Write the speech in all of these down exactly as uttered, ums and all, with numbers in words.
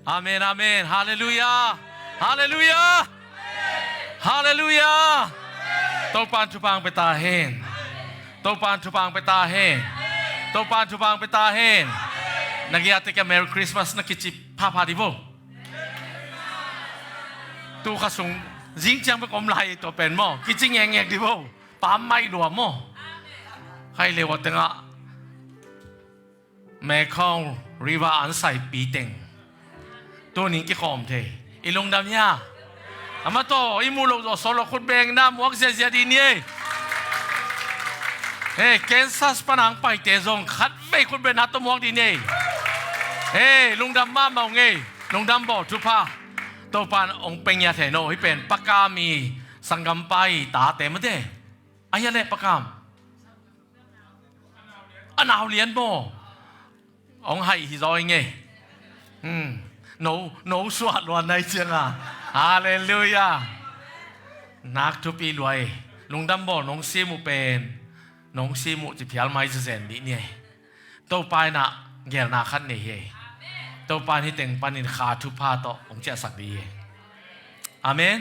Amen, amen. Halleluiah. Halleluiah. Halleluiah. Topa'n thupha hong pia ta hen. Topa'n thupha hong pia ta hen. Topa'n thupha hong pia ta hen. Na gei-a teh kia Merry Christmas na kici phapha di vo. Tu kha sung zing ciang bek om lai, tua pen maw, kici ngekngek di vo. Pammaih lua maw. Khaile ua tengah Mekong River an saipi teng tunin kikhawm thei. I lungdam hia? Amah tawh i muh loh zawh sawt loh khut beng na muak ziahziah dih ni ei. Hei, Kansas pan hong paite zong khatvei khut beng na tawh muak dih ni ei. Hei, lungdam mahmah ung ei. Lungdam bawl, thupha. Topa'n hong pia ngiat hen aw. Hih pen Pa Kam i sanggampa i tate mate. A hia leh Pa Kam? A nau lian maw? Hong haih hi zaw ing ei. Hmm. No, no suah lua nai ciang a. Halleluiah. Nak thupi lua ei. Lungdam bawl, nong sim uh pen, nong sim uh ci phial mai zezen dih ni ei. Topa in ah geelna khat nei hi ei. Topa in hih teng panin kha thupha tawh hong ciahsak dih hi ei. Amen.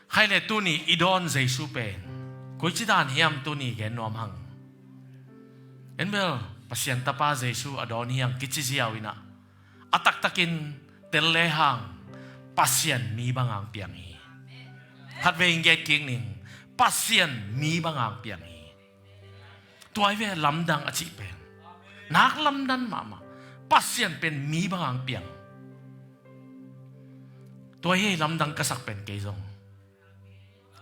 Khaile tuni i dawn Jesu pen koici dan hiam tuni gen nuam hang. En bel Pasian Tapa Jesu a dawn hi hang kici ziau in ah, a taktakin tel lehang Pasian mi bang hong piang hi. Khatvei in gen kik ning, Pasian mi bang hong piang hi. Tua hi ve lamdang a cih pen. Nak lamdang mahmah. Pasian pen mi bang hong piang. Tua hi ei lamdang ka sak pen kei zong.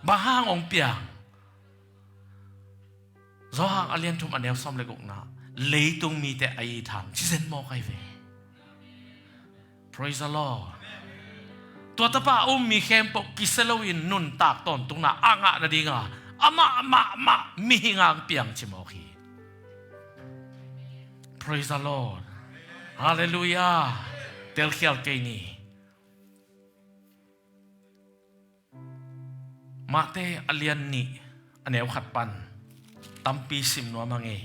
Bang hang hong piang? Johan a lian thum a neu sawm le gukna, leitung mite a it hang ci zen mawk ahi ve. Praise the Lord. Tua tapa a um mi khempeuh kisia loin nuntak tawntungna a ngah nadinga amah mahmah mihing hong piang ci mawk hi. Praise the Lord. Halleluiah. Telkhial kei ni. Matthai a lian nih a neu khat pan tampi sim nuam hang ei.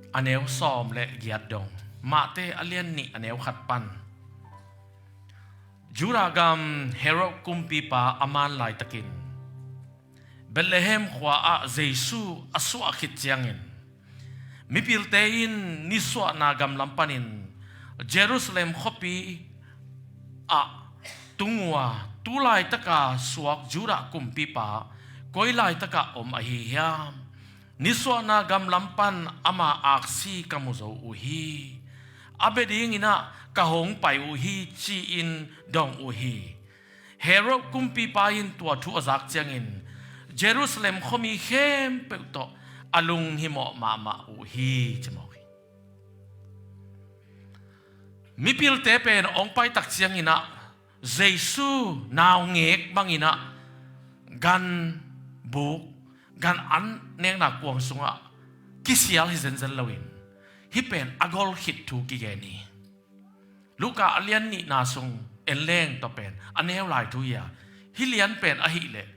A neu sawm le giat dong. Matthai a lian nih a neu khat pan. Judah gam Herod kumpipa a man laitakin Bethlehem khua ah Jesu a suah khit ciangin mipilte in nisuahna gamlam panin Jerusalem khuapi ah tung uh a, tu laitaka suak Judah kumpipa koi laitakah om ahi hiam? Nisuahna gamlam pan ama aksi ka mu zo uh hi. A bia dingin ah ka hong pai uh hi, ci-in dong uh hi. Herod kumpipa in tua thu a zak ciangin Jerusalem khuami khempeuh tawh a lunghimawh mahmah uh hi, ci mawk hi. Mipilte pen hong paitak ciangin ah Jesu naungek bangin ah gan buk, gan an nekna kuang sungah kisial hi zenzen loin hih pen a gol khit thu kigen hi. Luka a lian nihna sung en leng tua pen a neu lai thu hi a, hih lian pen ahih leh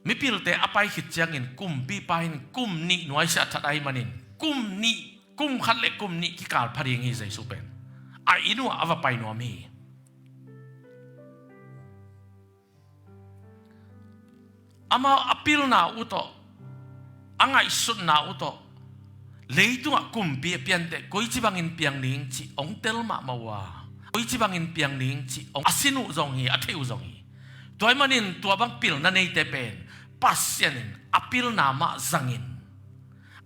mipilte a pai khit ciangin kumpipa in kum nih nuaisiah that ahih manin kum nih, kum khat le kum nih kikal pha ding hi Jesu pen. A inn uh ah a va pai nuam hi. Amau a pilna uh tawh, a ngaihsutna uh tawh, leitungah kumpi a pianteh koici bangin piang ding cih hong tel mahmah uh a, koici bangin piang ding cih hong a sin uh zong hi, a theih uh zong hi. Tua ahih manin tua bang pilna neite pen Pasian in a pilna mah zangin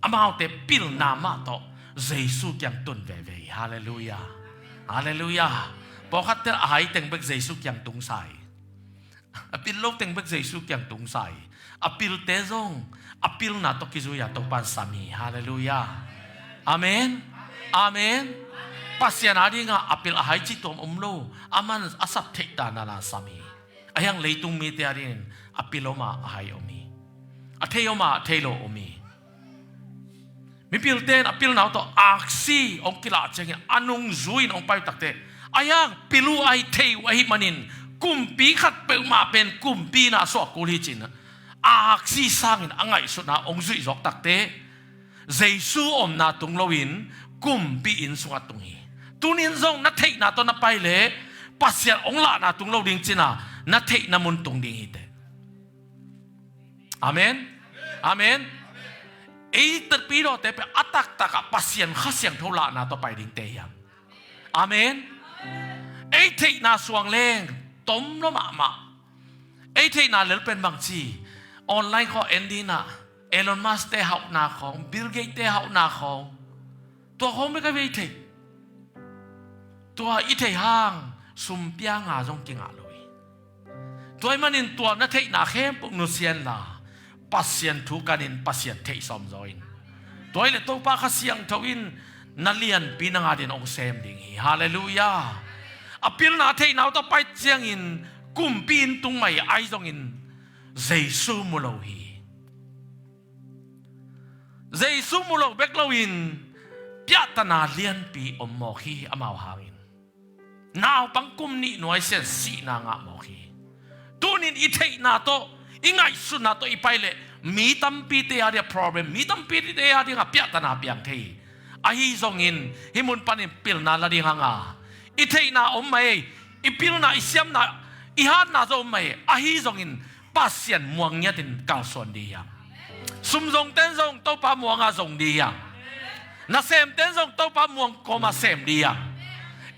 amaute pilna mah tawh Jesu kiang tun veve hi. Halleluiah. Halleluiah. Pawlkhatte a hai teng bek Jesu kiang tungsa hi. A pil lo teng bek Jesu kiang tungsa hi. A pilte zong a pilna tawh kizui-a Topa'n sam hi. Halleluiah. Amen. Amen. Pasian adinga a pil a hai cih tuam om lo. Aman a sap theih dan a sam hi. Ahi hang leitung mite adingin a pil om a, a hai om hi. A thei om a, a thei lo om hi. Mipilte in a pilna uh tawh aksi hong kilah ciangin a nungzui in hong pai uh takteh, ahi hang pil uh ahi, thei uh ahih manin kumpi khat peuhmah pen kumpi in a suak kul hi ci-in aksi sangin a ngaihsutna hong zuih zawk takteh Jesu omna tung loin kumpi inn sungah tung hi. Tunin zong na theihna tawh na pai leh Pasian hong lahna tung lo ding cina, na theihna mun tung ding hi teh. Amen. Amen. Ei tapidawte pen a taktakah Pasian Kha Siangtho lahna tawh pai dingte hiam? Amen. Ei theihna suang leng tom lo mahmah. Ei theihna lel pen bangci, online khawng en dinah, Elon Musk te hauhna khawng, Bill Gates te hauhna khawng, tua khawng bek a vei thei. Tua i theih hang sum pia nga zong kingah lo hi. Tua ahih manin tua na theihna khempeuh nusia inla, Pasian thu kanin, Pasian theih sawm zaw in. Tua hileh Topa Kha Siangtho in na lianpi na nga dingin hong sem ding hi. Halleluiah. A pilna a theihna uh tawh pai ciangin kumpi inn tung mah hi, ahi zongin Jesu mu lo hi. Jesu mu lo bek loin piahtana lianpi om mawk hi, amau hangin. Naupang kum nih nuai sian sihna ngah mawk hi. Tunin i theihna tawh, i ngaihsutna tawh i pai leh mi tampite a dingah problem, mi tampite a dingah piahtana piang thei hi. Ahi zongin hih mun panin pilna la ding hanga, i theihna om mah ei, i pilna, i siamna, i hatna zong om mah ei. Ahi zongin Pasian muang ngiatin kalsuan ding hiam? Sumzongten zong Topa muanga zong ding hiam? Nasemten zong Topa muang kawma sem ding hiam?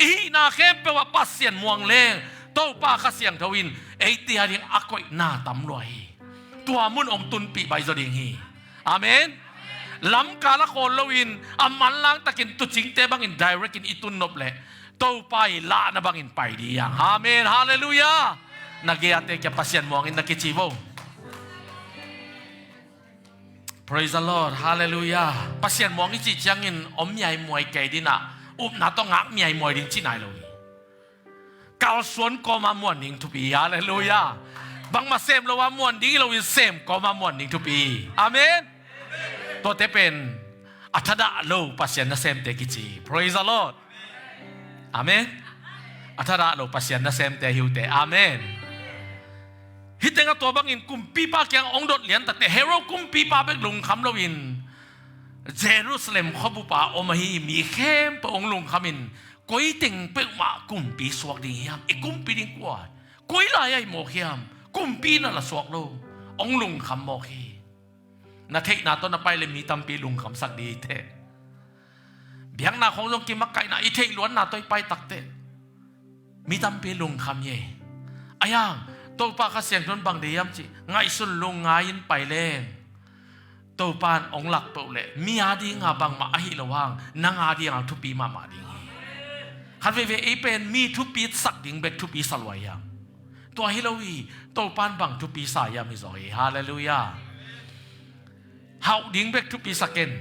I hihna khempeuh ah Pasian muang leng Topa Kha Siangtho in eite a ding a koihna tam lua hi. Tua mun hong tunpih baih zaw ding hi. Amen. Lamkal a khawl loin a manlang takin tuucingte bangin direct in i tun nop leh Topa i lahna bangin pai ding hiam? Amen. Halleluiah. Na gei-ate kia Pasian muangin na kici vo. Praise the Lord. Halleluiah. Pasian muang i cih ciangin om miaimuai kei dinah, upna tawh ngak miaimuai ding ci nai lo hi. Kalsuan kawma muan ding thupi hi. Halleluiah. Bangmah sem lo a muan ding hi loin sem kawma muan ding thupi hi. Amen. Tuate pen a thadah lo Pasian nasemte kici hi. Praise the Lord. Amen. A thadah lo Pasian nasemte hi uh teh. Amen. Hih tengah tua bangin kumpipa kiang hong dot lian takte, Herod kumpipa bek lungkham loin Jerusalem khuabupa om ahi mi khempeuh hong lungkhamin, koi teng peuhmah kumpi suak ding hiam? I kumpi ding kua? Koi lai-ah i mawk hiam? Kumpi na la suak lo. Hong lungkham mawk hi. Na theihna tawh na pai leh mi tampi lungkhamsak ding hi teh. Biakna khawng zong kimakaihna, i theih luatna tawh i pai takteh mi tampi lungkham hi. Ahi hang Topa Kha Siangtho in bang deih hiam cih, ngaihsun lungngai in pai leng Topa in hong lak peuh leh mi a dinga bangmah ahi lo hang nang a dinga thupi mahmah ding hi. Khat veivei ei pen mi thupi sak ding bek thupi sa lua hiam? Tua hi lo hi. Topa in bang thupi sa hiam hi zaw hi. Halleluiah. Hauh ding bek thupi sa ken.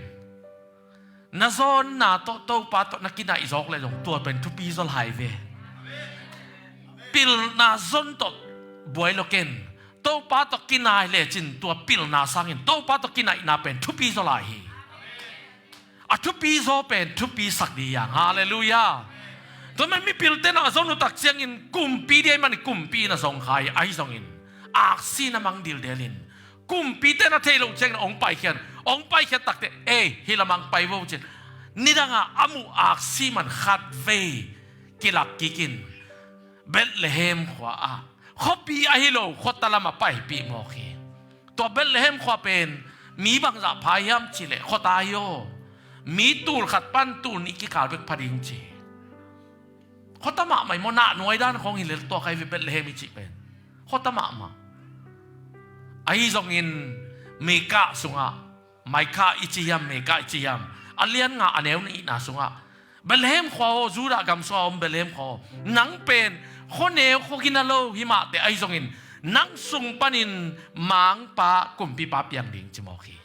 Na zawnna tawh Topa tawh na kinaih zawk leh zong tua pen thupi zaw lai ve. Pilna zon tawh buai lo ken. Topa tawh kinaih lecin tua pilna sangin Topa tawh kinaihna pen thupi zaw lai hi. A thupi zaw pen thupi sak ding hiam? Halleluiah. Tua man mipilte na zon uh tak ciangin kumpi ding ahih manin kumpi na zong kha hi. Ahi zongin aksi na mang dildel in kumpite na thei loh ciangin hong paikhiat, hong paikhiat takteh, ei, hih lamah hong pai vo cin. Nidangah a muh aksi man khat vei kilak kikin Bethlehem khua ah, khuapi ahi lo khuata lamah paipih mawk hi. Tua Bethlehem khua pen mi bangzah pha hiam cihleh khuata hi aw. Mi tul khat pan tul nih kikal bek pha ding ci. Khuata mahmah hi maw, nah nuai dan khawng hi lel tua kha hi ve Bethlehem i cih pen. Khuata mahmah. Ahi zongin Mikah sungah, Mikah i ci hiam, Mikah i ci hiam, a lian nga a neu nihna sungah, Bethlehem khua aw, Judah gam sungah om Bethlehem khua aw, nang pen khuaneu khuagina lo hi mah teh, ahi zongin nang sung panin mangpa kumpipa piang ding ci mawk hi.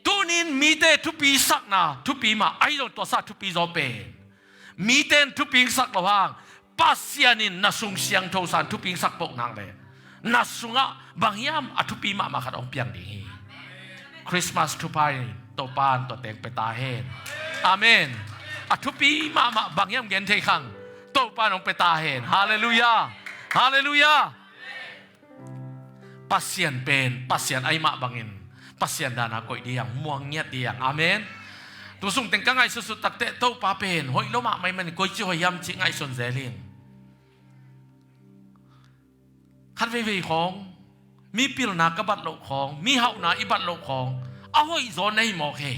Tunin mite thupi sakna thupi mah, ahi zong tua sa thupi zaw pen mite in thupi sak lo hang, Pasian in na sung siangtho sa in thupi sak poh nak leh na sungah bang hiam a thupi mahmah khat hong piang ding hi. Christmas thupha in Topa in tua teng pia ta hen. Amen. A thupi mahmah bang hiam gen thei khang, Topa in hong pia ta hen. Halleluiah. Halleluiah. Pasian pen Pasian ahi mah bangin Pasian dana koih ding hiam, muang ngiat ding hiam. Amen. Tu sung teng ka ngaihsutsut takteh Topa pen hoih lo mahmah ahih manin koici hoih hiam cih ngaihsun zel in. Khat veivei khawng mi pilna ka bat loh khawng, mi hauhna i bat loh khawng a hoih zaw na hi mawk hi.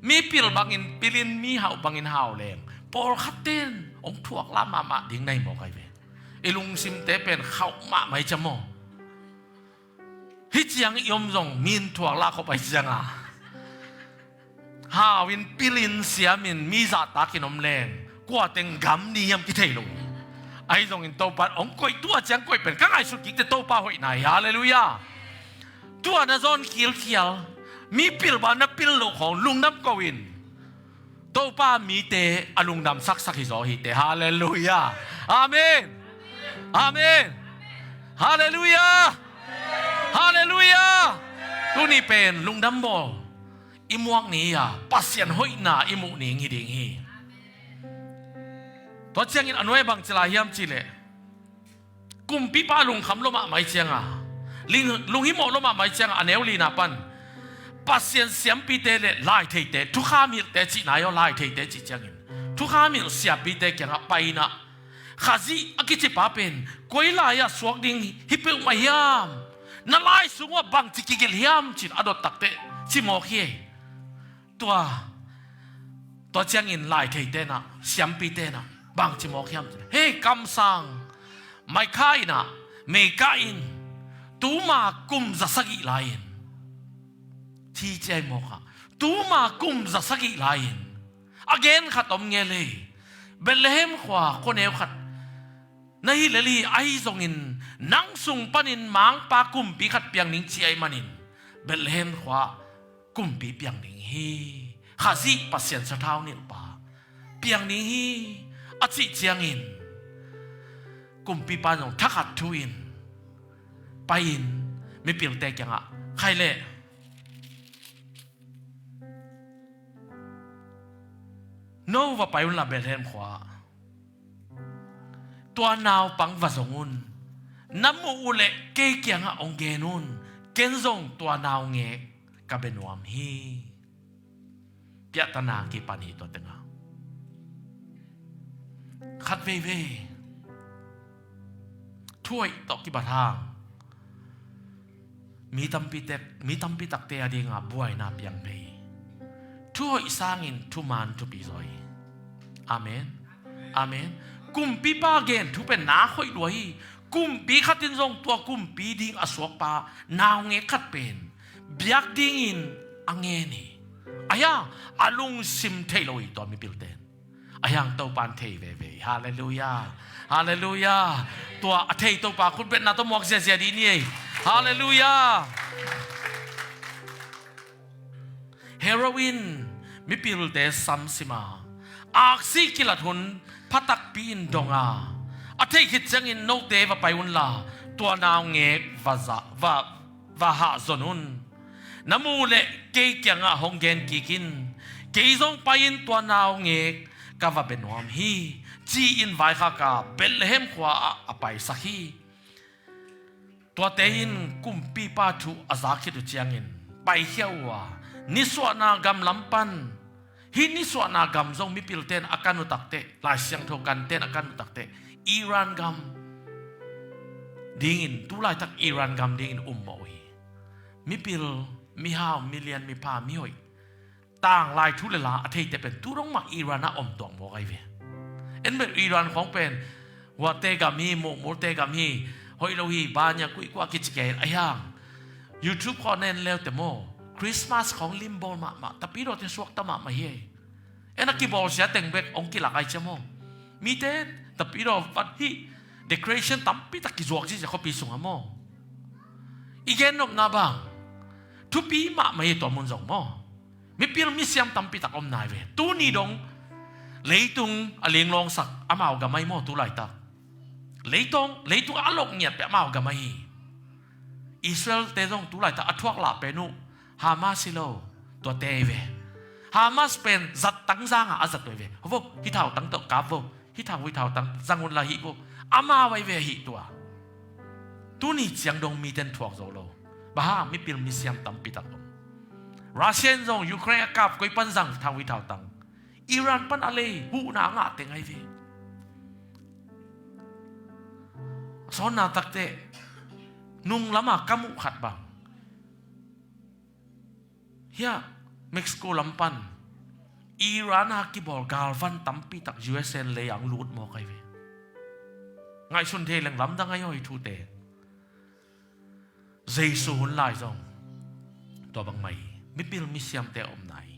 Mi pil bangin pilin mi hauh bangin hau leng pawlkhat ten hong thuak lah mahmah ding na hi mawk ahi ve. I lungsimte pen khauh mahmah hi cia maw? Hih ciang i om zong mi in thuak lah khop ahi cianga hau in, pil in, siam in, mi zahtak in om leng kua teng gam ni hiam kithei lo. Ahi zongin Topa hong koih, tua ciang koih pen ka ngaihsut kik teh Topa hoihna hi. Halleluiah. Tua na zawn khilkhial, mi pil bang na pil loh khawng lungdam ko in. Topa mite a lungdam saksak hi zaw hi teh. Halleluiah. Amen. Amen. Halleluiah. Halleluiah. Tuni pen lungdam bawl i muak ni a, Pasian hoihna i muh ning hi ding hi. Tua ciangin a nuai bang ci lai hiam cih leh, kumpipa lungkham lo mahmah ahi cianga, ling-, lunghimawh lo mahmah ahi cianga, a neu lina pan Pasian siampite le laitheite, thukham hilhte cihna hi aw, laitheite cih ciangin thukham hilh siampite kiangah pai in ah, Khazih a kicipa pen koi lai-ah suak ding hi peuhmah hiam? Na lai sung uah bangci kigelh hiam? Ci-in a dot takteh ci mawk hi. Tua, tua ciangin laitheite in ah, siampite in ah bangci mawk hiam? Hei, kamsang, maikha in ah, meikah in, tuma kum za sagih lai-in, ci ciai mawk ah, tuma kum za sagih lai-in a gen khat om ngel hi. Bethlehem khua khuaneu khat na hi lel hi, ahi zongin nang sung panin mangpa kumpi khat piang ning ci ahih manin Bethlehem khua kumpi piang ning hi. Khazih Pasian sathau nilhpa piang ning hi, a cih ciangin kumpipa in zong thakhat thu in pai-in mipilte kiangah, khaile, no va pai unla Bethlehem khua, tua naupang va zong un. Na muh uh leh kei kiangah hong gen un. Ken zong tua naungek ka bia nuam hi. Piahtana kipan hi tua tengah. Khat veivei thuhoih tawh kibat hang mi tampi tek, mi tampi takte a dinga buaina piang phei. Thuhoih sangin thuman thupi zaw hi. Amen. Amen. Kumpipa gen thu pen nak hoih lua hi. Kumpi khat in zong tua kumpi ding a suakpa naungek khat pen biak dingin a ngen hi. Ahi a, a lungsim thei lo hi tua mipilte in. Ahi hang Topa in thei veve hi. Halleluiah. Halleluiah. Tua a thei Topa khutbetna tawh muak ziazia dih ni ei. Halleluiah. Heroin mipilte samsim a, aksi kilat hun pha takpi in dong a, a theih khit ciangin note va pai unla tua naungek va za, va, va hahzon un. Na muh leh kei kiangah hong gen kik in. Kei zong pai-in tua naungek ka va bia nuam hi, ci-in vaikhak a Bethlehem khua ah a paisak hi. Tuate in kumpipa thu a za khit uh ciangin paikhia uh a, nisuahna gam lam pan, hih nisuahna gam zong mipilte in a kan uh takteh, Lai Siangtho kante in a kan uh takteh, Iran gam dingin, tu laitak Iran gam dingin ummawh uh hi. Mipil, mihau, milian, mipha, mihoih, tanglai thu le la a theite pen tu dong mah Iran ah om tuak mawk ahi ve. En bel Iran khawng pen huate gam hi, muhmulte gam hi, hoih lo hi, banya kuihkuah kici kei ahi hang. YouTube khawng na en leute maw, Christmas khawng limbawl mahmah, tapidawte suakta mahmah hi ei. En a kibawlsia teng bek hong kilak ahi cia maw. Mite tapidaw vat hih decoration tampitak kizuak zihziah khuapi sungah maw. I gen nopna bang, thupi mahmah hi tua mun zong maw. Mipil misiam tampitak om nai ve. Tuni dong leitung a linglawngsak amau gam ahi maw tu laitak. Leitung, leitung a lok ngiat peh amau gam ahi. Israelte zong tu laitak a thuak lah pen uh Hamas hi lo, tuate ahi ve. Hamas pen zat tang zanga a zat uh ahi ve. Vo, hih thautang tawh kap vo, hih thau, hih thautang zang unla hih vo. Amau ahi ve hih tua. Tuni ciang dong mite in thuak zo lo. Bang hang, mipil misiam tampitak om. Russia in zong Ukraine a kap koi pan zang thau hi thautang. Iran pan a lei huhna a ngah teng ahi ve. Sawnna takte nung lama ka muh khat bang, hiah Mexico lam pan Iran a kibawl galvan tampi tak U S A in lei ang lut mawk ahi ve. Ngaihsun thei leng lamdang ahi aw hi thute. Jesu hun lai zong tua bangmah hi. Mipil misiamte a omna hi.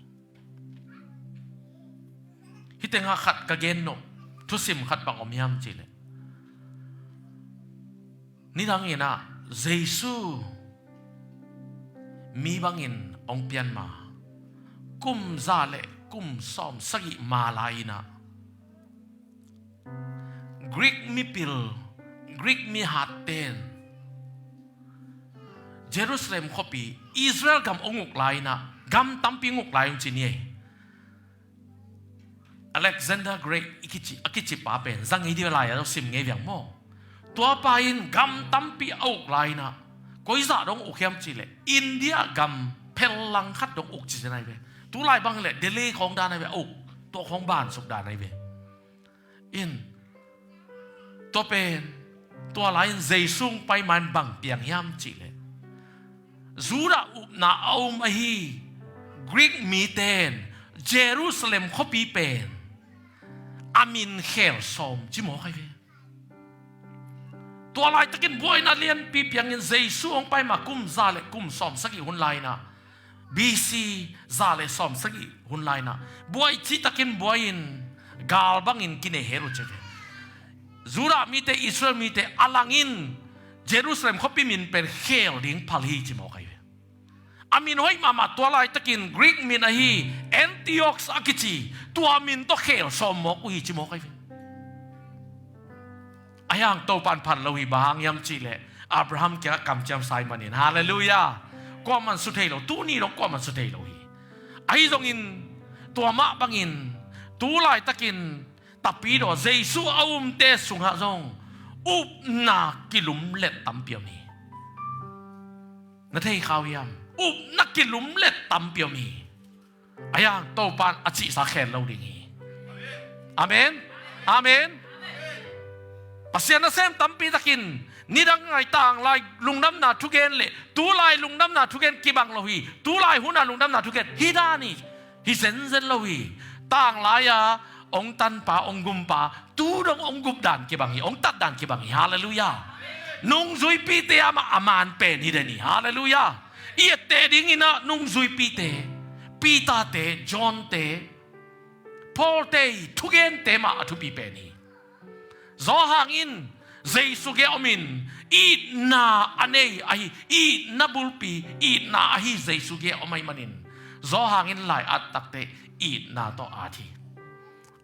Hih tengah khat ka gen nop thusim khat bang om hiam cihleh, nidang inah Jesu mi bangin hong pian ma kum za le kum sawm sagih ma lai inah Greek mipil, Greek mihat ten Jerusalem khuapi, Israel gam hong uk lai inah, gam tampi hong uk lai hong ci ni ei. Alexander Great i kici, a kici pa pen, za ngei dih lai a sim ngei viang maw. Tua pa in gam tampi a uk lai inah, koi zah dong uk hiam cihleh, India gam phel lang khat dong uk ci zen ahi ve. Tu lai bang leh Delhi khawng dan ahi ve, a uk, tua khawng bansuk dan ahi ve. In, tua pen, tua lai-in Jesu hong pai ma-in bang piang hiam cihleh, Judah upna a um ahi Greek mite in Jerusalem khuapi pen a min khel sawm ci mawk ahi ve. Tua laitakin buaina lianpi piangin Jesu hong pai ma kum za le kum sawm sagih hun lai inah, B C za le sawm sagih hun lai inah buai citakin buai-in gal bangin kinei hel uh ci ve. Judah mite, Israel mite a langin Jerusalem khuapi min pen khel ding phal hi ci mawk ahi ve. A min hoih mahmah tua laitakin Greek min ahi Antioch a kici, tua min tawh khel sawm mawk uh hi ci mawk ahi ve. Ahi hang Topa in phan lo hi, bang hang hiam cihleh Abraham kiangah kamciam sa ahih manin. Halleluiah. Kuaman su thei lo, tuni dong kuaman su thei lo hi. Ahi zongin tua mah bangin tu laitakin tapidaw Jesu a umte sungah zong upna kilumlet tampi om hi. Na thei kha uh hiam? Upna kilumlet tampi om hi. Ahi hang Topa in a cihsa khel lo ding hi. Amen. Amen. Pasian nasem tampi takin nidang ngai tanglai lungdamna thugen le tulai lungdamna thugen kibang lo hi. Tulai huna lungdamna thugen hi dan hi. Hi zenzen lo hi. Tanglai-a hong tanpa, hong gumpa, tu dong hong gup dan kibang hi, hong tat dan kibang hi. Halleluiah. Nungzuipite amah a man pen hi den hi. Halleluiah. I etteh dingin ah nungzuipite, Peter-te, John-te, Paul-te i thugente mah a thupi pen hi. Zawhang in Jesu gei omin itna a nei ahi, itna bulpi, itna ahi Jesu gei om ahih manin Zawhang in lai-at takte itna tawh at hi.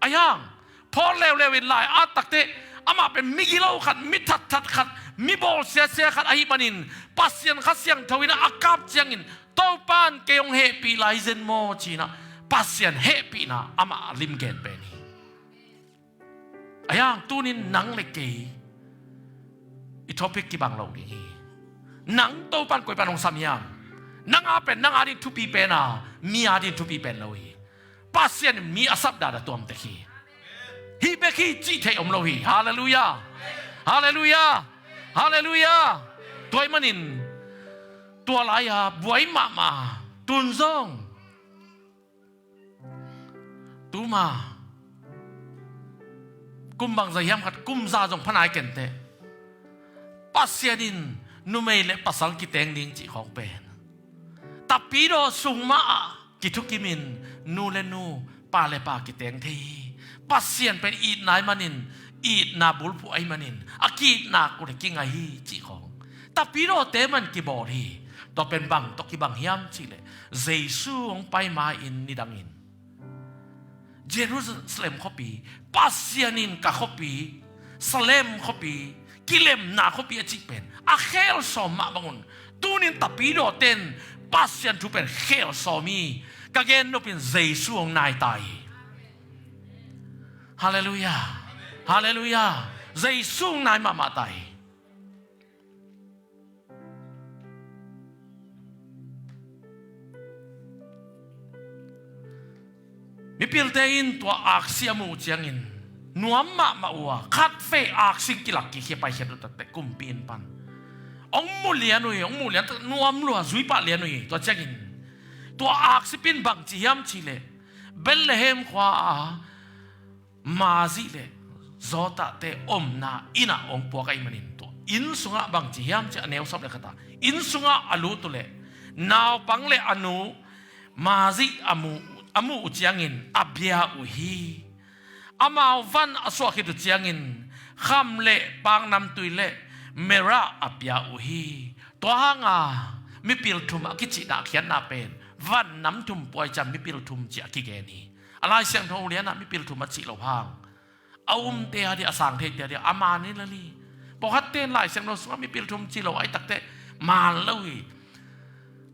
Ahi hang Paul leuleu in lai-at takte amah pen migilo khat, mi thatthat khat, mi bawl siasia khat ahih manin Pasian Kha Siangtho in a kap ciangin Topa in kei hong hehpih lai zen maw ci-in ah Pasian hehpihna amah a limgen pen hi. Ahi hang tunin nang le kei i topic kibang lo ding hi. Nang Topa in koi pan hong sam hiam? Nang a pen nang a ding thupi pen a, mi a ding thupi pen lo hi. Pasian in mi a sap dan a tuam tek hi. Hih bek hi cih theih om lo hi. Halleluiah. Halleluiah. Halleluiah. Tua ahih manin tua lai-a buai mahmah tun zong, tuma kum bangzah hiam khat, kum za zong pha nai kenteh, Pasian in numei le pasal kiteng ding cih khawng pen tapidaw sung mah ah kithukimin nu le nu, pa le pa kiteng thei hi. Pasian pen itna ahih manin, itna bulphuh ahih manin a ki-itna uh le kingai hi cih khawng tapidawte mah in kibawl hi. Tua pen bang tawh kibang hiam cihleh Jesu hong pai ma-in nidangin Jerusalem khuapi, Pasian in ka khuapi, Salem khuapi, kilemna khuapi a cih pen a khel sawm mah bangun tunin tapidawte in Pasian thu pen khel sawm hi. Ka gen nopin Jesu hong nai ta hi. Halleluiah. Halleluiah. Jesu hong nai mahmah ta hi. Pilte in tua aksi a muh uh ciangin nuam mahmah uh a, khatvei aksi kilak kik hi a, paikhia uh takte kumpi inn pan. Hong mu lian uh hi, hong mu lian tak nuam lua, zuipah lian uh hi. Tua ciangin tua aksipih in bangci hiam cihleh, Bethlehem khua a Mary le Joseph-te omna inn ah hong puak ahih manin tua inn sungah bangci hiam cih a neu sawm le khat ah, inn sungah a lut uh leh naupang le a nu Mary a mu, a muh uh ciangin a bia uh hi. Amau van a suah khit uh ciangin kham le paknamtui le myrrh a pia uh hi. Tua hanga mipil thum a kicihna a khiatna pen van nam thum puai ciang mipil thum cih a kigen hi. A Lai Siangtho lianah mipil thum a cih loh hang, a umte a dia, a sang theite a dia, a man hi lel hi. Pawlkhatte in Lai Siangtho sungah mipil thum ci lo ahih takteh man lo hi.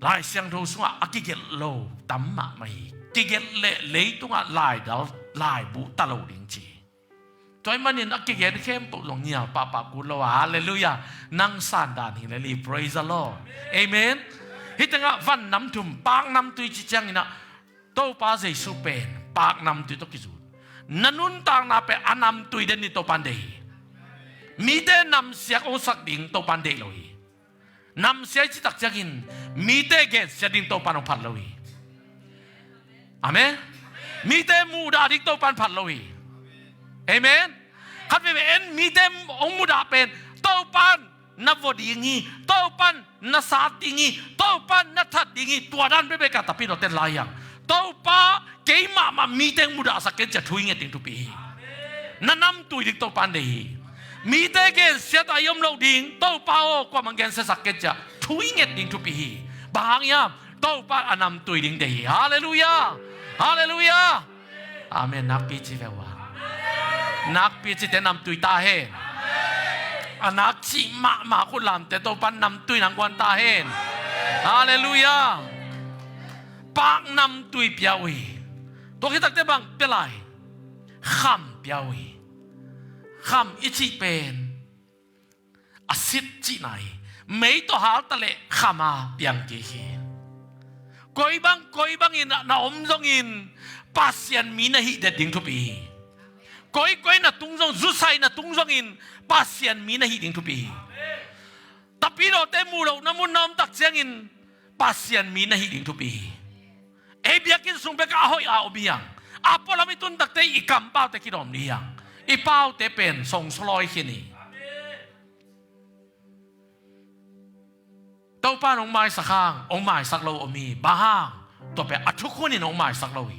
Lai Siangtho sungah a kigelh lo tam mahmah hi. Kigelh leh leitungah laidal, laibu ta lo ding ci. Tua ahih manin a kigen khempeuh zong nial pahpah kul lo a, halleluiah. Nang san dan hi lel hi, praise the Lord. Amen. Hih tengah van nam thum, paknamtui cih ciangin ah Topa Jesu pen paknamtui tawh kizut. Na nuntakna pen a namtui den ding Topa in deih hi. Mite namsiat hong sak ding Topa in deih lo hi. Namsiat i cih tak ciangin mite gensiat ding Topa in hong phat lo hi. Amen. Mite muhdah ding Topa in phat lo hi. Amen. Khat veivei en, mite hong muhdah pen Topa in na vua ding hi, Topa in na sat ding hi, Topa in na that ding hi. Tua dan bekbek a, tapi dawten lai hiang, Topa, kei mahmah mite hong mudahsak ken ci-a thu i nget ding thupi hi. Na namtui ding Topa in deih hi. Mite gensiat a i om loh ding, Topa aw, kuamah gensiasak ken ci-a thu i nget ding thupi hi. Bang hang hiam? Topa in a namtui ding deih hi. Halleluiah. Halleluiah. Amen. Nakpi ci ve ua. Nakpi cite namtui ta hen. A nakcih mahmah khutlamte Topa in namtui nang guan ta hen. Halleluiah. Pak namtui pia uh hi. Tua khit takte bang pia lai? Kham pia uh hi. Kham i cih pen a sit cihna hi. Mei tawh hal ta leh kham a piang kik hi. Koi bang, koi bangin na om zongin Pasian mi na hih det ding thupi hi. Koi, koi na tung zong, zusai na tung zongin Pasian mi na hih ding thupi hi. Tapidawte muh lohna mun na om tak ciangin Pasian mi na hih ding thupi hi. Ei biakinn sung bekah a hoih a om hi hang. A pualam i tun takte i kampaute kidawm ding hi hang. I paute pen songsaw lawi khin hi. Topa in hong maisak hang, hong maisak lo om hi. Bang hang? Tua pen a thukhun in hong maisak lo hi.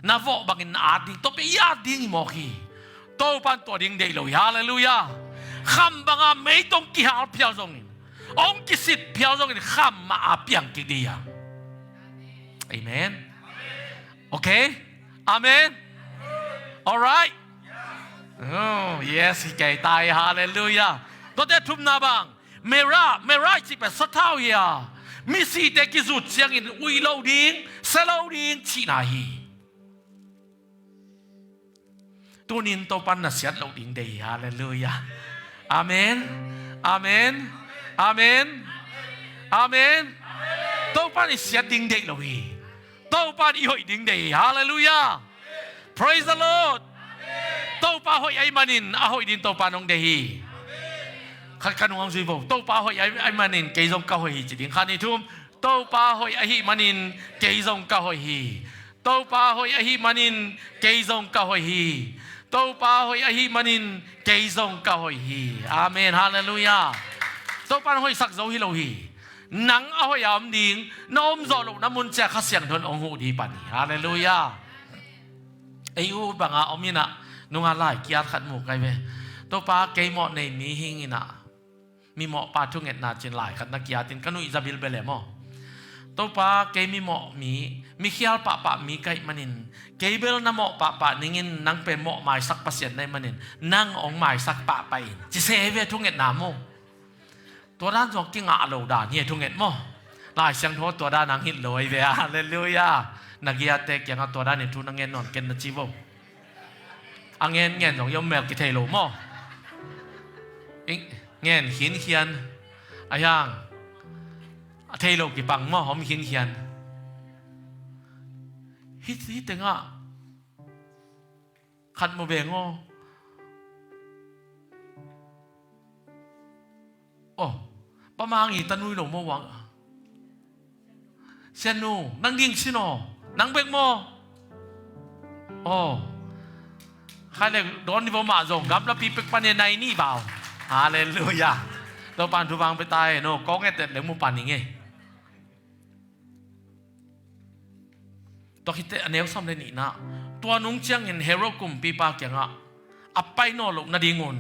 Na vawh bangin na at ding, tua pen i at ding hi mawk hi. Topa in tua ding deih lo hi. Halleluiah. Kham banga mei tawh hong kihal phial zongin, hong kisit phial zongin kham mah a piang kik ding hi hang. Amen. Okay? Amen. Alright. Oh, yes, hi kei ta hi. Halleluiah. Tuate thumna bang? Myrrh, myrrh i cih pen sathau hi a, misite kizut ciangin uih lo ding, sia lo ding cihna hi. Tunin Topa in na siat loh ding deih hi. Halleluiah. Amen. Amen. Amen. Amen. Topa in i siat ding deih lo hi. Topa in i hoih ding deih hi. Halleluiah. Praise the Lord. Topa hoih ahih manin a hoih ding Topa in hong deih hi. Khat ka nung hong zui vo. Topa hoih ahih, ahih manin kei zong ka hoih hi ci ding. Khat, nih, thum. Topa hoih ahih manin kei zong ka hoih hi. Topa hoih ahih manin kei zong ka hoih hi. Topa hoih ahih manin kei zong ka hoih hi. Amen. Halleluiah. Topa in hoihsak zo hi lo hi. Nang a hoih a om ding, na om zawh lohna mun ciang Kha Siangtho in hong huh ding pan hi. Halleluiah. Ei u banga om in ah, nunga lai kiat khat mu kai ve. Topa, kei mawh nei mi hi ing in ah, mi mawhpa thungetna cin lai khat na kiat in ka nuih zabil bel e maw. Topa, kei mi mawh mi, mi khial pahpah mi ka hih manin, kei bel na mawh pahpah ning in, nang pen mawh maisak Pasian na hih manin nang hong maisak pahpah in, ci se ve thungetna maw. Tua dan zong kingah lo dan hi a, thunget maw. Lai Siangtho tua dan hong hilh lo ahi ve. Halleluiah. Na giate kiangah tua dan in thu na ngen nawn ken na ci vo. A ngen ngen zong i om mel kithei lo maw. I ngen khinkhian. A hiang a thei lo kipang maw, om khinkhian. Hih, hih tengah Khat mu beng aw. Aw, pa mang i tanui lo maw wang? Sianu, nang ding sin aw. Nang bek maw? Aw. Khai le dawn ni vaw mah zong gamla pi pek pan e nai ni vau. Halleluiah. Topan thuvang pia ta e no, kong et et le mu pan ing e. Tua khit teh a neu sawm le nihna, tua nung ciangin Herod kumpipa kiangah a pai nawn loh nadingun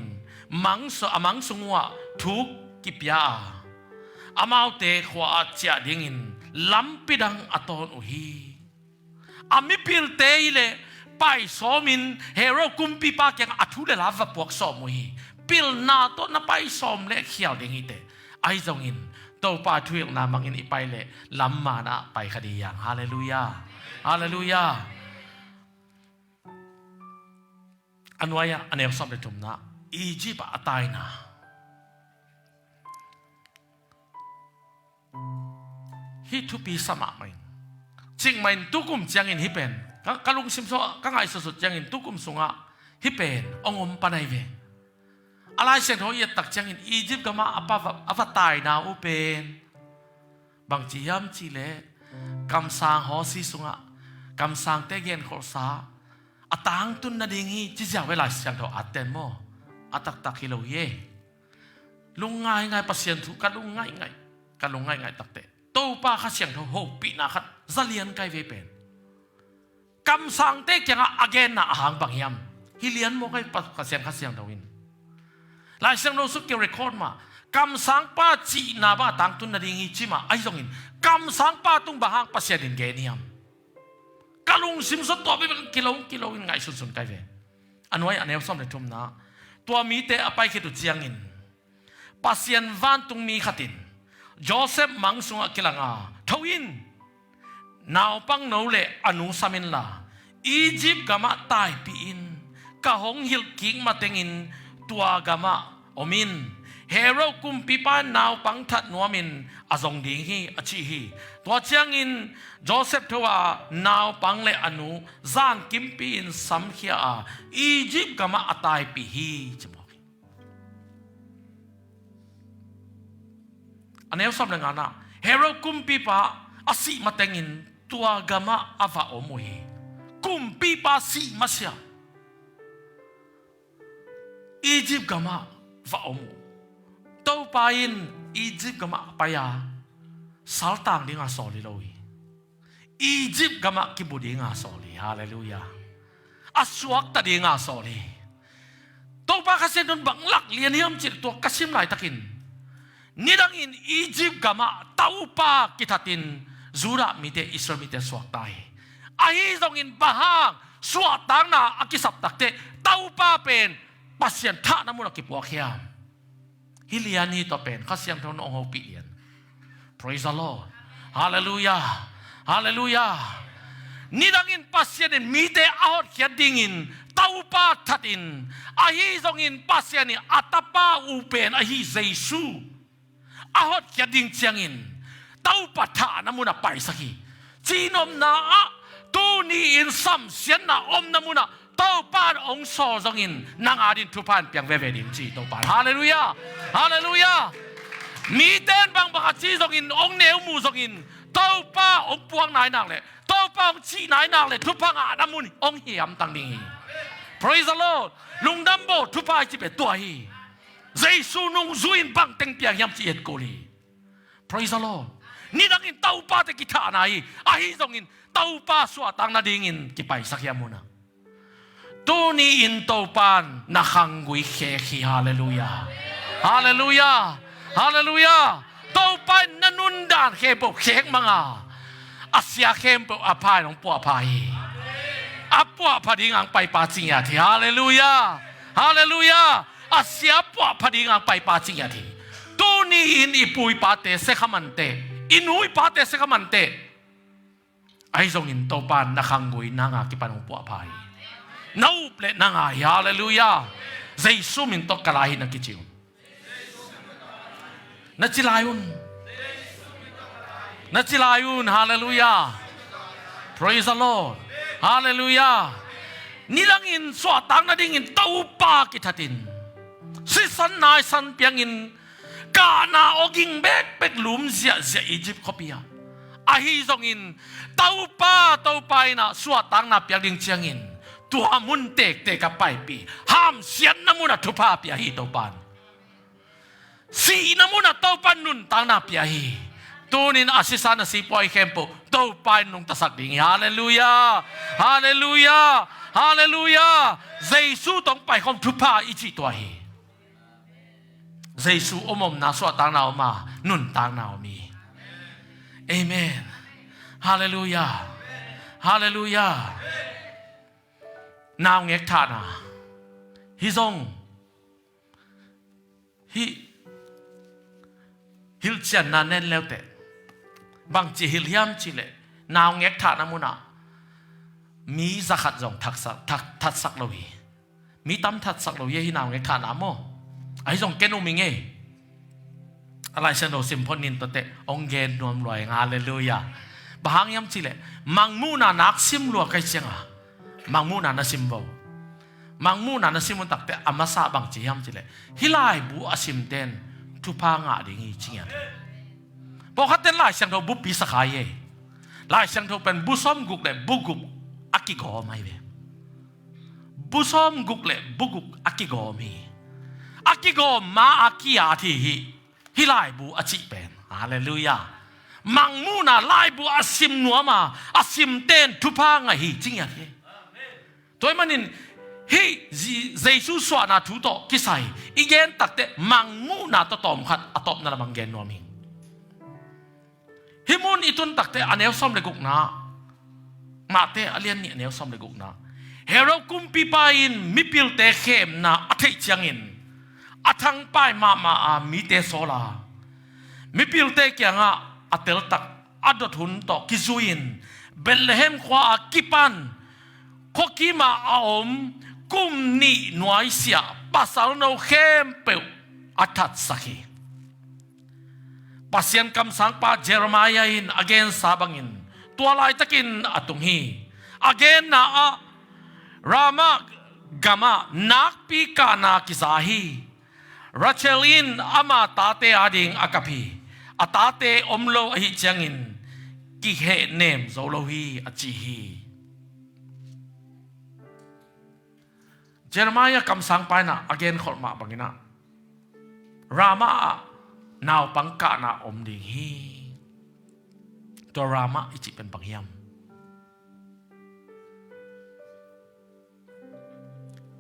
mangsu-, a mang sung uhah thu kipia a, amaute khua ah ciah dingin lampi dang a tawn uh hi. A mipilte hi leh pai sawmin Herod kumpipa kiangah a thu le la va puak sawm uh hi. Pilna tawh na pai sawm leh khial ding hi teh. Ahi zongin Topa thuhilhna mangin i pai leh lam man ah pai kha ding hi hang. Halleluiah. Halleluiah. A nuai-ah a neu sawm le thumna, Egypt ah a taina. Hih thupi sa mahmah ing. Cikmah in tukum ciangin hih pen ka, ka lungsim sungah ka ngaihsutsut ciangin tukum sungah hih pen hong om pan ahi ve. A Lai Siangtho i et tak ciangin Egypt gamah a pa va, a va taina uh pen bangci hiam cihleh kamsang hawsi sungah kamsangte genkholhsa a tangtun nading hi ci ziau ve Lai Siangtho atten maw? A taktak hi lo hi e. Lung ngaingai, Pasian thu ka lung ngaingai, ka lung ngaingai takteh Topa Kha Siangtho hopihna khat za lian kai ve pen. Kamsangte kiangah a genna a hang bang hiam? Hi lian maw kai pa Kha Siang, Kha Siangtho in. Lai Siangtho suk keu record mah. Kamsangpa cihna bang a tangtun nading hi ci mah ahi zongin kamsangpa tung bang hang Pasian in gen hiam? Ka lungsim sungah tua bek bang kilawm kilawm in ngaihsunsun kai ve. A nuai a neu sawm le thumna, tua mite a paikhit uh ciangin Pasian vantungmi khat in Josef mang sungah kilang a, tho in, naupangno le a nu sam inla Egypt gamah taipih in, ka hong hilh kik matengin tua gamah om in. Herod kumpipa in naupang that nuamin a zong ding hi, a ci hi. Tua ciangin Josef tho a, naupang le a nu zankimpi in samkhia a, Egypt gamah a taipih hi, ci mawk hi. A neu sawm le ngana, Herod kumpipa a sih matengin tua gamah a va om uh hi. Kumpipa sih masiah Egypt gamah va om uh. Topa in Egypt gamah a pai a, saltang dinga sawl hi lo hi. Egypt gamah kibu dinga sawl hi. Halleluiah. A suakta dinga sawl hi. Topa Kha Siangtho in bang lak lian hiam cih tua ka sim laitakin, nidangin Egypt gamah Topa kithatin Judah mite, Israel mite suakta hi. Ahi zongin bang hang suahtakna a kisap takteh Topa pen Pasian thahna munah kipuak hiam? Hi lian hi, tua pen Kha Siangtho in hong hopih lian. Praise the Lord. Halleluiah. Halleluiah. Nidangin Pasian in mite a hotkhiat dingin Topa thatin, ahi zongin Pasian in a tapa uh pen ahi Jesu a hotkhiat ding ciangin Topa thahna munah paisak hi. Cih nopna ah tuni-in samsiatna omna munah Topa in hong sawl zongin nang adingin thupha in piang veve ding ci Topa in. Halleluiah. Halleluiah. Mite in bangbang a ci zongin, hong neu mu zongin, Topa hong puak nai nak leh, Topa hong cih nai nak leh thupha ngahna mun hong hiamtang ding hi. Praise the Lord. Lungdam bo, thupha i cih pen tua hi. Jesu nungzui in bangteng piang hiam cih i et kul hi. Praise the Lord. Nidangin Topa tawh kithahna hi. Ahi zongin Topa suahtak nadingin kipaisak hi a munah. Tuni-in Topa in na khanggui khek hi. Halleluiah. Halleluiah. Halleluiah. Topa in na nundan khempeuh khek mang a, a sia khempeuh a pha in hong puahpha hi. A puahpha ding hong paipa ci ngiat hi. Halleluiah. Halleluiah. A sia puahpha ding hong paipa ci ngiat hi. Tuni-in i pu i pate sekhamante, i nu i pate sekhamante, ahi zongin Topa in na khanggui nang a kipan hong puahpha hi. Na up leh nang a hi. Halleluiah. Jesu min tawh ka la hi na kici un. Na ci lai un. Na ci lai un. Halleluiah. Praise the Lord. Halleluiah. nidangin suahtak nadingin Topa kithatin, sisan naisan piangin kahna awging bekbek lum ziahziah Egypt khuapi ah. Ahi zongin Topa, Topa in ah suahtakna piak ding ciangin tua mun tektek ah paipih, hamsiatna munah thupha pia hi Topa in. Sihna munah Topa in nuntakna pia hi. Tunin a sisan a sipuai khempeuh Topa in nungtasak ding hi. Halleluiah. Halleluiah. Halleluiah. Jesu tawh paikhawm thupha i cih tua hi. Jesu om omna suahtakna om a, nuntakna om hi. Amen. Halleluiah. Halleluiah. Naungek thahna hi zong hih hilhcianna nen leuteh. Bangci hilh hiam cihleh, naungek thahna munah mi zakhat zong thaksak, thak, thatsak lo hi. Mi tam thatsak lo hi, hih naungek thahna maw. Ahi zong ken um ing ei. A Lai Siangtho sim phot ning tuateh hong gen nuam lua ing. Halleluiah. Bang hang hiam cihleh, mangmuhna nak sim lua ka hih cianga, mangmuhna na sim vo. Mangmuhna na sim un takteh a masa bangci hiam cihleh, hih laibu a simten thupha ngah ding hi ci ngiat hi. Pawlkhatten Lai Siangtho buppi sa kha hi ei. Lai Siangtho pen bu sawmguk le bu guk a kigawm ahi ve. Bu sawmguk le bu guk a kigawm hi. A kigawm ma a ki-at hi hih, hih laibu a cih pen. Halleluiah. Mangmuhna laibu a sim nuam a, a simten thupha ngah hi ci ngiat hi. Tua ahih manin hih Zi-, Jesu suahna thu tawh kisai i gen takteh mangmuhna tawh tawmkhat a tawpna lamah gen nuam hi. Hih mun i tun takteh a neu sawm le gukna, Mate a lian nih a neu sawm le gukna, Herod kumpipa in mipilte khemna a theih ciangin a thangpai mahmah a mite sawl a, mipilte kiangah a teltak a dot hun tawh kizui-in Bethlehem khua a kipan khuakimah a om kum nih nuaisiah pasalno khempeuh a thatsak hi. Pasian kamsangpa Jeremiah in a gensa bangin tua laitakin a tung hi. A genna ah Ramah gamah nakpi kahna kiza hi. Rachel in ama tate ading a kap hi. A tate om lo ahih ciangin kihehnem zo lo hi a ci hi. Jeremiah kamsangpa in ah a genkholh mah bangin ah Ramah ah naupang kahna om ding hi. Tua Ramah i cih pen bang hiam?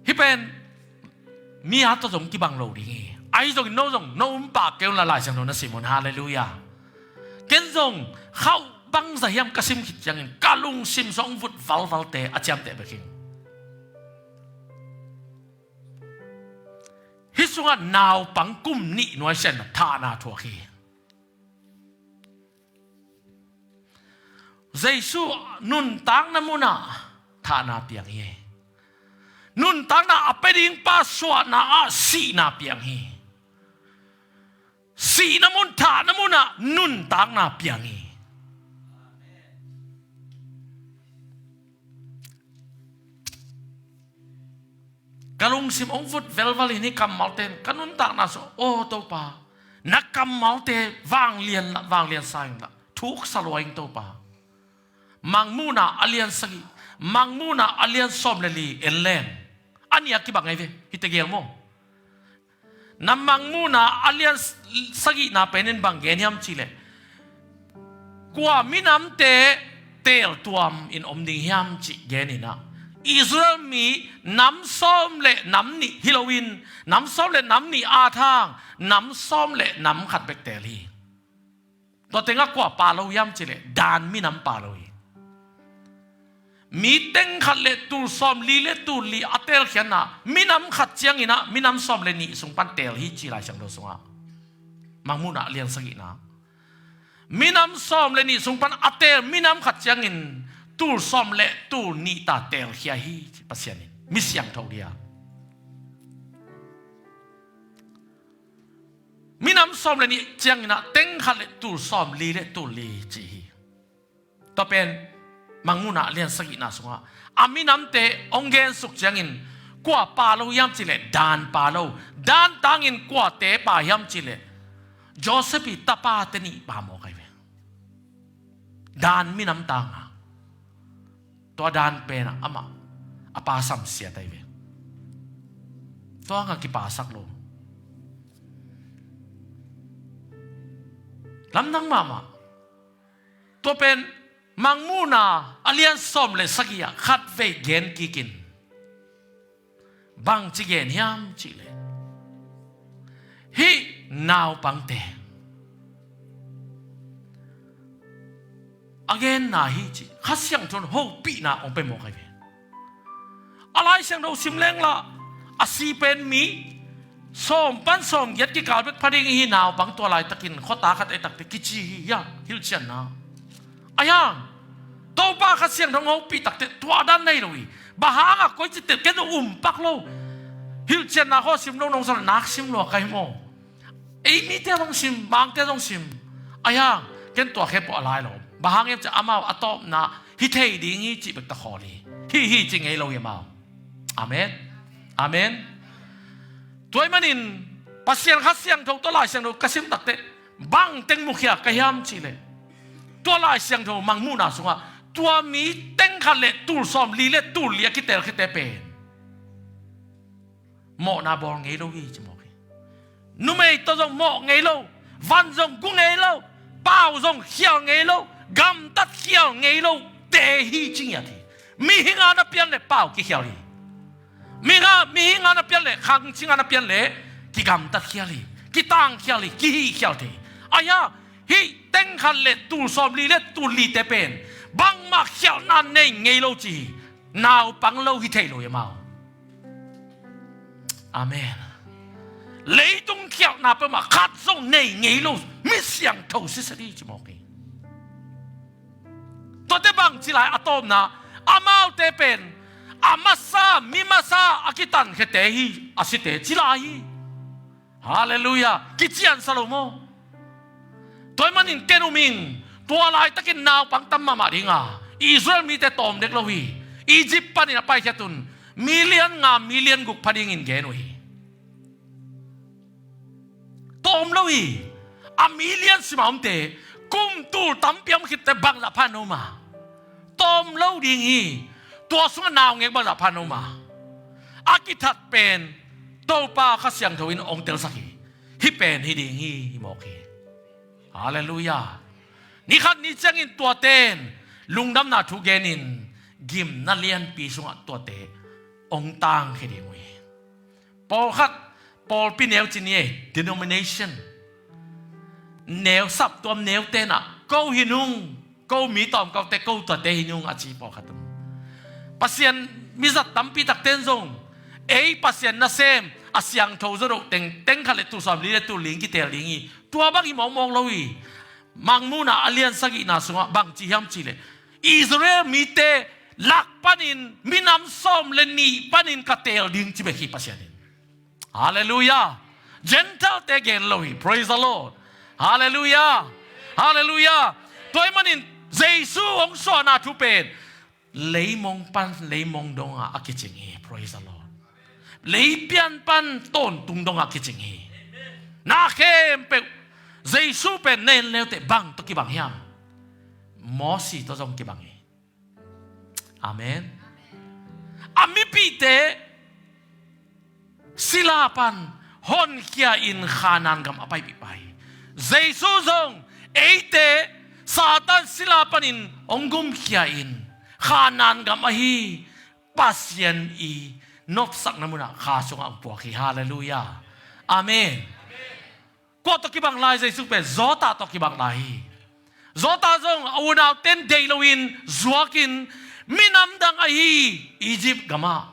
Hih pen mi a tawh zong kibang lo ding hi. Ahi zongin no zong no um pah kei un la, Lai Siangtho na sim un. Halleluiah. Ken zong khauh bangzah hiam ka sim khit ciangin ka lungsim zong vut valvalte a ciamteh bek hi. Hih sungah naupang kum nih nuaisiahna thahna thuak hi. Jesu nuntakna munah thahna piang hi. Nuntakna a pia dingpa suahna ah sihna piang hi. Sihna mun, thahna munah nuntakna piang hi. Ka lungsim hong vut velval in hih kammalte in ka nuntakna sungah, aw Topa, na kammalte vanglian la, vanglian sa ing la, thuksa lua ing Topa. Mangmuhna a lian sagih, Mangmuhna a lian sawm le li en leng, a nih a kibang ahi ve, hihte gel maw? Na Mangmuhna a lian sagihna pen in bang gen hiam cihleh, kua minamte teeltuam in om ding hiam cih gen in ah, Israel mi nam sawm le nam nih hi loin, nam sawm le nam nih a thang nam sawm le nam khat bek teel hi. Tua tengah kua pha lo hiam cihleh, Dan minam pha lo hi. Mi teng khat le tul sawm li le tul li a teelkhiatna, minam khat ciangin ah minam sawm le nih sung pan teel hi ci Lai Siangtho sungah. Mangmuhna a lian sagihna, minam sawm le nih sung pan a teel minam khat ciangin tul sawm le tul nih ta teelkhia hi ci Pasian in, mi siangtho dia. Minam sawm le nih ciangin ah teng khat le tul sawm li le tul li ci hi. Tua pen Mangmuhna a lian sagihna sungah a minamte hong gensuk ciangin kua pa lo hiam cihleh Dan pa lo, Dan tangin kuate pa hiam cihleh Joseph i tapate nih pa mawk ahi ve. Dan minam tanga tua Dan penah amah a pa samsiat ahi ve. Tua hangah kipasak lo. Lamdang mahmah. Tua pen Mangmuhna a lian sawm le sagih ah khatvei gen kikin bangci gen hiam cihleh hih naupangte a genna hi cih Kha Siangtho in hopihna hong pia mawk ahi ve. A Lai Siangtho sim lengla a si pen mi sawm pan sawm giat kikal bek pha ding ihi naupang tua laitakin khuata khat ei takte kici hi hiam hilhcianna. Ahi hang Topa Kha Siangtho hong hopih takte tua dan nei lo hi. Bang hangah koici tel ken umpak lo hilhcianna khaw sim lo nong sa nak sim lua kai maw? Ei mite zong sim, mangte zong sim. Ahi hang ken tua khe pawh a lai lo. Bang hang hiam cih amau a tawpna hi thei ding hi cih bek ta khawl hi. Hi hi ci ngei lo hi amau. Amen. Amen. Tua ahih manin Pasian Kha Siangtho tua Lai Siangtho ka sim takte bang teng mukhia ka hiam cihleh tua Lai Siangtho Mangmuhna sungah tua mi teng khat le tul sawm li le tul li a kitel khete pen mawhna bawl ngei lo hi ci mawk hi. Numei tawh zong mawh ngei lo, van zong gu ngei lo, pau zong khial ngei lo, gamtat khial ngei lo te hi ci ngiat hi. Mihing a na pian le pau kikhial hi. Mihing a, mihing a na pian le khangcing a na pian le kigamtat khial hi, kitang khial hi, kihi khial thei hi. Ahi hang hih teng khat le tul sawm li le tul li te pen bangmah khialhna nei ngei lo ci hi. Naupang lo hi thei lo hi amau. Amen. Leitung khialhna peuhmah khat zong nei ngei lo mi siangtho sisat hi ci mawk hi. Tuate bangci lai a tawpna amaute pen a masa, mi masa a kitankhete hi a site ci lai hi. Halleluiah. Kiciansa lo maw? Tua ahih manin ken um ing. Tua laitakin naupang tam mahmah dinga Israel mite tawm dek lo hi. Egypt panin a paikhiat un million nga million guk pha dingin gen uh hi. Tawm lo hi. A million sima omte kum tul tampi om khitte bangzah phan no ma? Tawm lo ding hi. Tua sungah naungek bangzah phan no ma? A kithat pen Topa Kha Siangtho in hong telsak hi. Hih pen hi ding hi, hi mawk hi. Halleluiah. Nikhat ni ciangin tuaten lungdamna thu genin gimna lianpi sungah tuate hong tangkhia ding uh hi. Pawlkhat pawlpi neu ci ni ei, denomination. Neu saptuam neu tenah ko hi nung, ko mi tawm kaute ko tuate hi nung a ci pawlkhat un. Pasian mizat tampi takten zong ei Pasian nasem a siangtho zawdoh teng teng khat le tul sawm li le tul li kitel ding hi. Tua bang hi mawkmawk lo hi. Mangmuhna a lian sagihna sungah bang ci hiam cihleh Israel mite lak panin minam sawm le nih panin ka teel ding ci bek hi Pasian in. Halleluiah. Gentile te gen lo hi. Praise the Lord. Halleluiah. Halleluiah. Tua ahih manin Jesu hong suahna thu pen leimong pan leimong dongah a kicing hi. Praise the Lord. Leipian pan tawntung dongah a kicing hi. Na khempeuh Jesu pen na en leuteh bang tawh kibang hiam? Mosi tawh zong kibang hi. Amen. A mipihte sila pan honkhia in Khanan gam a paipih pa hi. Jesu zong eite Satan sila panin hong gumkhia in Khanan gam ahi Pasian i nopsakna munah kha sungah hong puak hi. Halleluiah. Amen. Kua tawh kibang lai Jesu pen Jota tawh kibang lai hi. Jota zong a unauten deih loin zuakin minam dang ahi Egypt gamah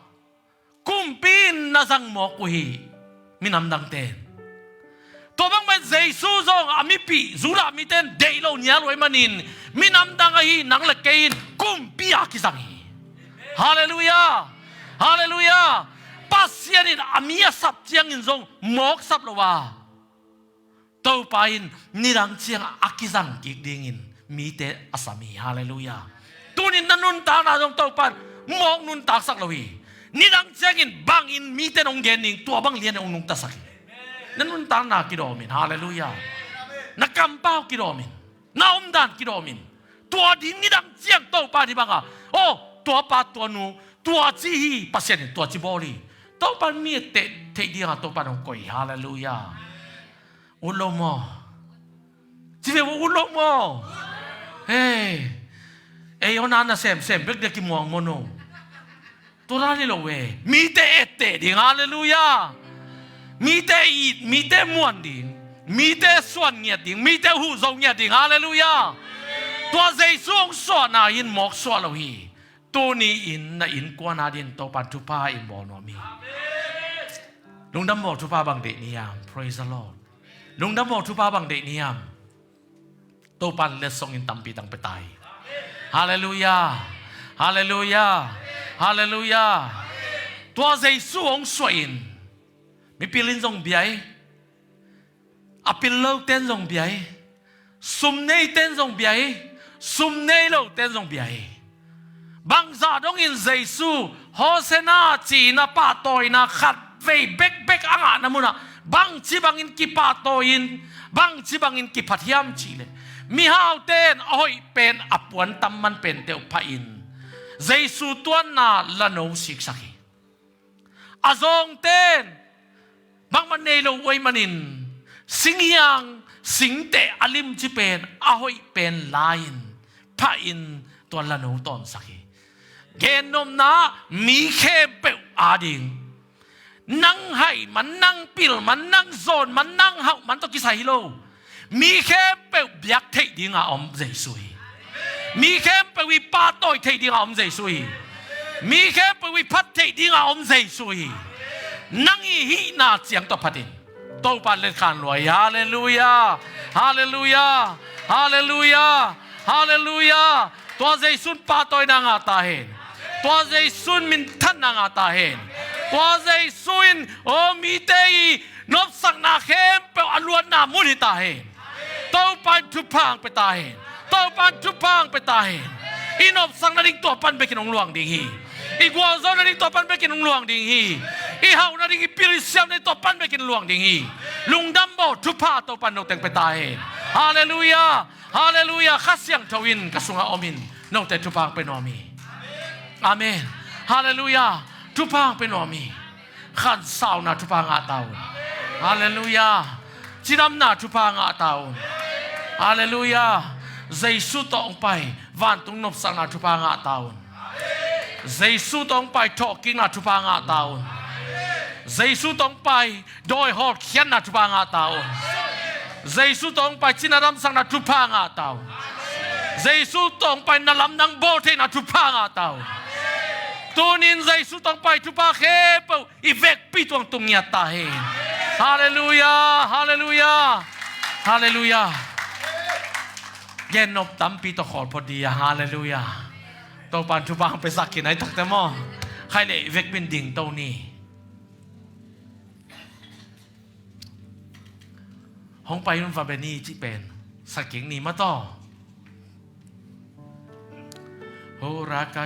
kumpi in na zang mawk uh hi. Minam dangten tua bang pen Jesu zong a mipih Judah miten deih lo nial uh ahih manin minam dang ahi nang le kei in kumpi a kizang hi. Halleluiah. Halleluiah. Pasian in a mi a sap ciangin zong mawk sap lo a Topa in nidang ciang a kizang kik dingin mite a sam hi. Halleluiah. Tunin na nuntakna zong Topan mawk nuntaksak lo hi. Nidang ciangin bangin mite nong gen ding, tua bang lian hong nungtasak hi. Na nuntakna kidawmin, halleluiah. Na kampau kidawmin, na omdan kidawmin. Tua din nidang ciang Topa ni banga, oh, tua pa, tua nu, tua ci hi, Pasian in tua ci bawl hi. Topa mi etteh theih dinga Topa nong koih hi, halleluiah. Ut lo maw? Ci ve, ut lo maw? Hei, ei hona na semsem bek dia kimuang maw no? Tua dan hi lo ve. Mite etteh ding, halleluiah. Mite it, mite muan ding, mite suan ngiat ding, mite huhzo ngiat ding, halleluiah. Tua Jesu hong suahna in mawk suah lo hi. Tuni-in na innkuan adingin Topan thupha in bawl nuam hi. Lungdam bawl thupha bang deih ni hiam? Praise the Lord. Lungdam bawl thupha bang deih ni hiam? Topan letsongin tampi tang pia ta hi. Halleluiah. Halleluiah. Halleluiah. Tua Jesu hong suahin mipil in zong bia hi. A pil lote in zong bia hi. Sum neite in zong bia hi. Sum nei lote in zong bia hi. Bangzah dongin Jesu Hosanna ci-in a pahtawina khat vei bekbek a ngahna munah bangci bangin kipahtawi-in, bangci bangin kiphat hiam cihleh, mihaute in a hoih pen, a puantam man pente uh phahin Jesu tuanna lano siksak hi. A zawngte in bangmah nei lo uh ahih manin singhiang, singteh a limci pen, a hoih pen la-in phahin tua lano tawnsak hi. Gennopna, mi khempeuh ading, nang hai man, nang pil man, nang zawn man, nang hauh man tawh kisai hi lo. Mi khempeuh biak theih dinga om Jesu hi. Mi khempeuh i pahtawi theih dinga om Jesu hi. Mi khempeuh i phat theih dinga om Jesu hi. Nang i hihna ciang tawh phatin Topa letkhan lua hi. Halleluiah. Halleluiah. Halleluiah. Halleluiah. Tua Jesu in pahtawina ngah ta hen. Tua Jesu in minthanna ngah ta hen. Tua Jesu in, oh, mite i nopsakna khempeuh a luatna mun hi ta hen. Topa in thupha hong pia ta hen. Topa in thupha hong pia ta hen. I nopsak nading tua pan bekin hong luang ding hi. I gualzo nading tua pan bekin hong luang ding hi. I hauh nading, i pil i siam nading tua pan bekin hong luang ding hi. Lungdam bawl, thupha Topa in note teng pia ta hen. Halleluiah. Halleluiah. Kha Siangtho in ka sungah omin note thupha hong pia nuam hi. Amen. Halleluiah. Thupha hong pia nuam hi. Khansauna thupha ngah ta un. Halleluiah. Cidamna thupha ngah ta un. Halleluiah. Jesu tawh hong pai vantung nopsakna thupha ngah ta un. Jesu tawh hong pai thawhkikna thupha ngah ta un. Jesu tawh hong pai dawi hawlkhiatna thupha ngah ta un. Jesu tawh hong pai cina damsakna thupha ngah ta un. Jesu tawh hong pai na lamdang bawl theihna thupha ngah ta un. Tunin Jesu tawh hong pai thupha khempeuh i vekpi tuang tung ngiat ta hen. Halleluiah. Halleluiah. Halleluiah. Gennop tampi tawh khawl phot dih a. Halleluiah. Topan thupha hong pia sak khin a, i takte maw? Khai leh i vekpi in dingto ni. Hong pai un, va be ni cih pen sa kik ni maw taw. Ho raka